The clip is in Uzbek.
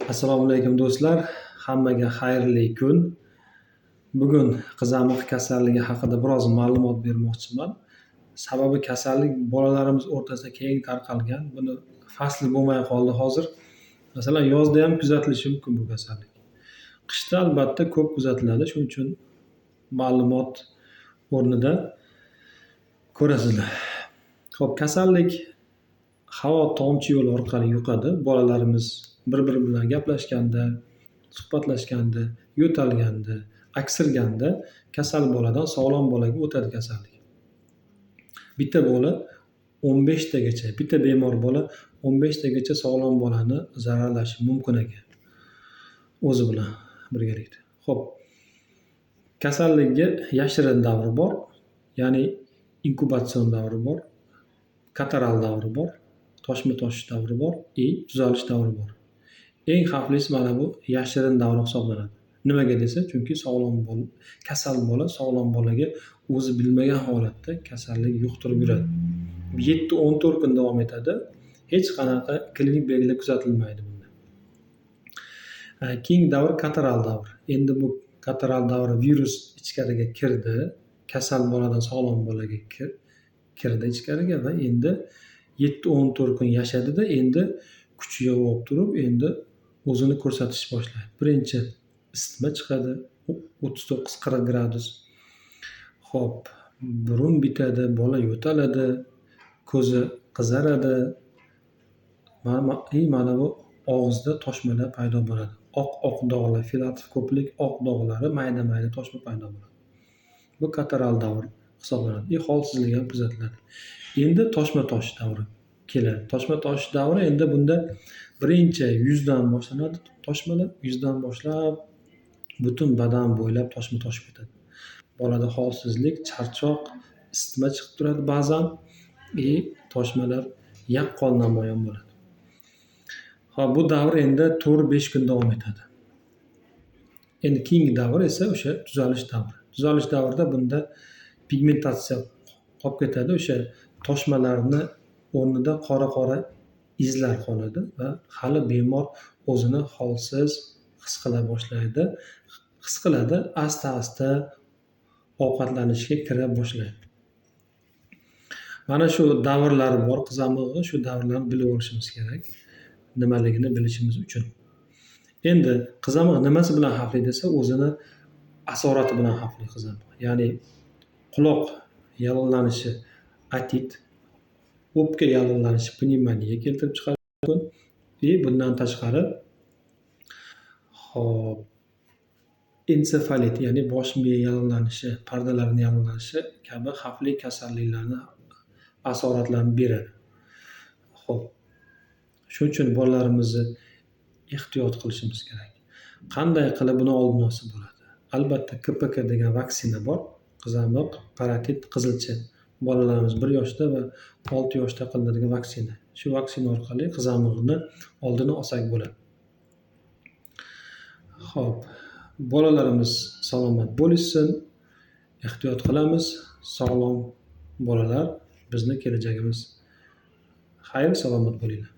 Assalomu alaykum, do'stlar, hammaga xayrli kun. Bugun qizamiq kasalligi haqida biroz ma'lumot bermoqchiman. Sababi kasallik bolalarimiz o'rtasida keng tarqalgan. Buni fasli bo'lmay qoldi hozir. Masalan, yozda ham kuzatilishi mumkin bu kasallik. Qishda albatta ko'p kuzatiladi. Shuning uchun ma'lumot o'rnida ko'rasizlar. Xo'p, kasallik havo tomchi yo'li orqali yuqadi. Bolalarimiz bir-biri bilan gaplashganda, suhbatlashganda, yo'talganda, aksirganda kasal boladan sog'lom bolaga o'tadi kasallik. Bitta bola 15 tagacha, bitta bemor bola 15 tagacha sog'lom bolani zararlashi mumkin ekan o'zi bilan birgalikda. Xo'p, kasallikka yashirin davri bor, ya'ni inkubatsion davri bor, kataral davri bor, toshma toshish davri bor и tuzalish davri bor. Eng xavflisi mana bu yashirin davri hisoblanadi. Nimaga desa, chunki sog'lom bola, kasal bola sog'lom bolaga o'zi bilmagan holatda kasallik yuqtirib yuradi. 7-14 kun davom etadi. Hech qanaqa klinik belgilar kuzatilmaydi bunda. Keyingi davr kataral davr. Endi bu kataral davri virus ichkariga kirdi, kasal boladan sog'lom bolaga kirdi ichkariga va endi 7-14 kun yashadida, endi kuchi yig'ib olib turib, endi o'zini ko'rsatish boshlaydi. Birinchi isitma chiqadi, 39-40 gradus. Xo'p, burun bitadi, bola yo'taladi, ko'zi qizaradi. Mana bu og'izda toshmalar paydo bo'ladi. Oq-oq dog'lar, filatov ko'plik oq dog'lari, mayda-mayda toshma paydo bo'ladi. Bu kataral davr hisoblanadi. И holsizlik ham kuzatiladi. Endi toshma toshish davri keladi. Toshma toshish davri endi bunda birinchi yuzdan boshlanadi toshmalar, yuzdan boshlab butun badan bo'ylab toshma toshib ketadi. Bolada holsizlik, charchoq, isitma chiqib turadi ba'zan и toshmalar yaqqol namoyon bo'ladi. Xo'p, bu davr endi 4-5 kun davom etadi. Endi keyingi davr esa o'sha tuzalish davri. Tuzalish davrida bunda pigmentatsiya qolib ketadi, o'sha toshmalarni o'rnida qora-qora izlar qoladi va hali bemor o'zini holsiz his qila boshlaydi. His qiladi, asta-asta ovqatlanishga kira boshlaydi. Mana shu davrlari bor qizamig'i, shu davrlarni bilib olishimiz kerak, nimaligini bilishimiz uchun. Endi qizamiq nimasi bilan xavfli desa, o'zini asorati bilan xavfli qizamiq. Ya'ni quloq yallig'lanishi otit, o'pka yallig'lanishi pnevmoniya keltirib chiqarishi mumkin. И bundan tashqari, xo'p, ensefalit, ya'ni bosh miya yallig'lanishi, pardalarni yallig'lanishi kabi xavfli kasalliklarni asoratlarni beradi. Xo'p, shuning uchun bolalarimizni ehtiyot qilishimiz kerak. Qanday qilib buni oldini olsa bo'ladi? Albatta KPK degan vaksina bor. Qizamiq, parotit, qizilcha. Bolalarimiz 1 yoshda va 6 yoshda qilinadigan vaksina. Shu vaksina orqali qizamiqni oldini olsak bo'ladi. Xo'p, bolalarimiz salomat bo'lishsin, ehtiyot qilamiz. Sog'lom bolalar bizni kelajagimiz. Xayr, salomat bo'linglar.